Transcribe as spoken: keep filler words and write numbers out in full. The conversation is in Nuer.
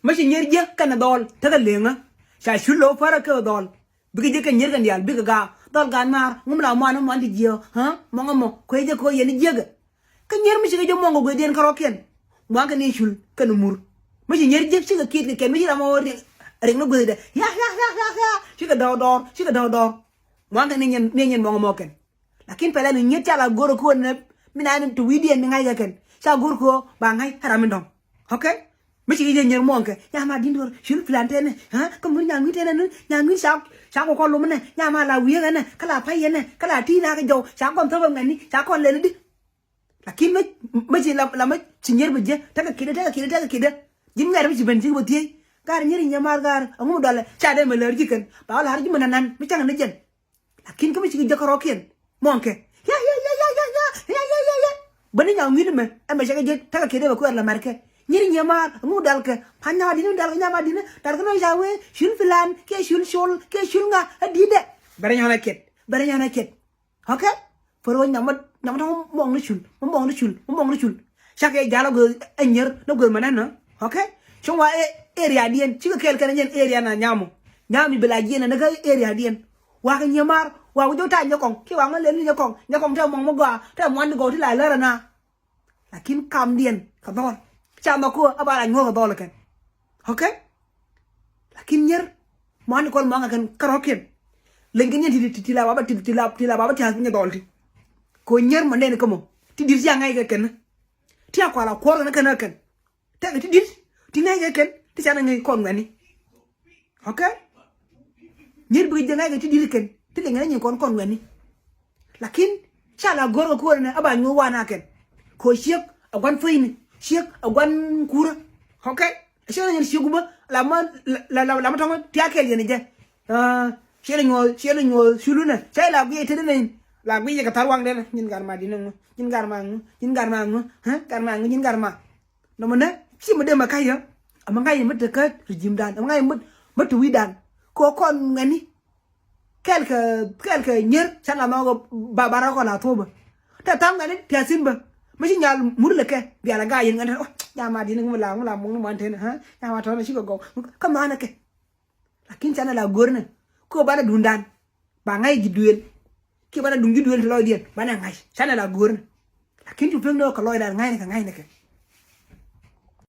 Mä ci nyier jiäk kɛnɛ dhɔl tekɛ leŋä. Ca cul lo̱w pärä kɛ dhɔl. Bikɛ jiäk kɛ nyier kɛn diaal bikɛ gaak. Dhɔl gan maar ŋum la muan muan ti jiäk. Hä? Mɔŋä mɔ kuecä kɛ ɣöö yɛn jiäkä. Kä nyier mi cikɛ jiäk muɔ̱ŋ kɛ guecdiɛn kärɔ̱kiɛn. Muaŋ kɛ ni cul kɛn mur. Mä ci nyier jiäk cikɛ kiɛt kɛ kɛn mi ci ram ɣöö riŋ ni guecdɛ. Ya ya ya ya ya. Cikɛ dɔɔr dɔɔr cikɛ dɔɔr dɔɔr. Muaŋ kɛ ni nyin ni nyin mɔŋä mɔ kɛn. Lakin pɛlɛ ni nyiet ca la go̱r ko̱n nɛ mi na ni ti wi̱diɛn ni ŋa̱c kɛ kɛn ca go̱r ko̱ ba ŋa̱c ram mi dɔ̱ŋ. Okay. Mi ci kɛ jɛ nyier muɔ̱ŋ kɛ nyama din duɔr cul plan tɛnɛ. Ha kä mun nyaŋ wi̱n tɛnɛ ni nyaŋ wi̱n ca ca kɔ kɔn lom nɛ nyama la wi̱ekä nɛ kä la pay yɛn nɛ kä la ti na kɛ jɔw ca kɔn thop ɛmɛni ca kɔn lɛn di. Lakin mi mi ci la la mi ci nyier bi jɛ tekɛ kidɛ tekɛ kidɛ tekɛ kidɛ. Ji̱n ŋɛr mi ci ben ci bä thiey. Gar nyier nyɛ mar gar aŋu dɔlɛ ca dee mɛ lär ji̱ kɛn ba wä lar ji̱ mɛ nanan mi caŋ ni jɛn. Lakin kä mi ci kɛ jɛ kärɔ̱kiɛn muɔ̱ŋ kɛ. Ya ya ya ya ya ya ya ya ya ya. Bä ni nyaŋ wi̱n mɛ ɛmɛ cɛ kɛ jɛ tekɛ kidɛ bɛ kuɛɛr la mɛr kɛ. Nyier nyɛ mar aŋu dal kɛ pan nyama din dal kɛ nyama din dal kɛ nɔ ca wee cul plan kiɛ cul col kiɛ cul ŋa ɛ di̱t dɛ. Bɛ rɛ nyɔn ɛ kiɛt bɛ rɛ nyɔn ɛ kiɛt. Okay. Foro nyam ma nyam ma tɔŋ mɔŋ ni cul ma mɔŋ ni cul ma mɔŋ ni cul. Cakɛ jal a gueth a nyier ni gueth ma nɛn nɔ. Okay. Cuŋ wa area diɛn cikɛ kɛɛl kɛn a nyɛn area na nyam mɔ nyam mi bi la jiɛn a ni kä area diɛn. Wa kɛ nyier mar wa wi̱c jɔw ta̱a̱ nyɛ kɔŋ kiɛ wa ŋä lɛl ni nyɛ kɔŋ nyɛ kɔŋ te mɔŋ ma gɔaa te muan ni gɔw ti la lär a na. Lakin kamdiɛn kɛ dhɔl ca nhɔk kä a ba la nyuɔ̱k kɛ dhɔl kɛn. Okay. Lakin nyier muani kɔn muaŋ kɛn kärɔ̱kiɛn. Leny kɛ nyier ti ti ti la baba ti ti la ti la baba ti hath nyɛ dhɔl ti. Ko nyier mɔ nɛn kä mɔ ti di̱t ti a ŋa̱c kɛ kɛn. Ti a kual a kuɔr kɛn kɛn kɛn. Tekɛ ti di̱t ti ŋa̱c kɛ kɛn ti ca ni ŋa̱c kɔn ŋuɛni. Okay. Nyier bikɛ jɛ ŋa̱c kɛ ti di̱t kɛn ti leny kɛ nyin kɔn kɔn ŋuɛni. Lakin ca la go̱r kɛ kuɔn ni a ba nyuur wan a kɛn. Ko ciek a guan pöcni ciek a guan kurä. Okay. Ciɛ ni nyɛn ciek gubä la ma la la la ma tɔŋ ti a kɛl yɛn jɛ. Ciɛ ni nyuɔth ciɛ ni nyuɔth culu nɛ ca la guiɛ tëdä nɛ. La guiɛ kɛ thar waŋ dɛn nyin gar ma dinɛ ŋu nyin gar ma ŋu nyin gar ma ŋu. Gar ma ŋu nyin gar ma. Nɔmɔ nɛ ci mi dee mɛ ka̱c yä. Ɛmɛ ŋa̱c yɛ mi te kä rijimdan ɛmɛ ŋa̱c yɛ mi te wi̱dan. Kɛ kɔn ŋɛni. Kɛl kɛ kɛl kɛ nyier ca ŋa̱th nɔɔk ba ba rɔ kɔn la thop bä. Tɛ tha̱a̱ŋ ŋɛni tiasin bä. Mi ci nyal mur lɛ kɛ bia la ga̱a̱c yɛn ŋɛn tɛn. Nyama di̱n ŋu la ŋu la muŋ ni muan tɛn. Nyama tɔn ci kɛ gɔw kä manɛ kɛ. Lakin canɛ la go̱rnɛ ko banɛ dundan. Ba ŋa̱c ji̱ duël. Kiɛ banɛ duŋ ji̱ duël ti lɔcdiɛn banɛ ŋa̱c canɛ la go̱rnɛ. Lakin cu pek ni kɛ lɔcdan ŋa̱cnɛ kɛ ŋa̱cnɛ kɛ.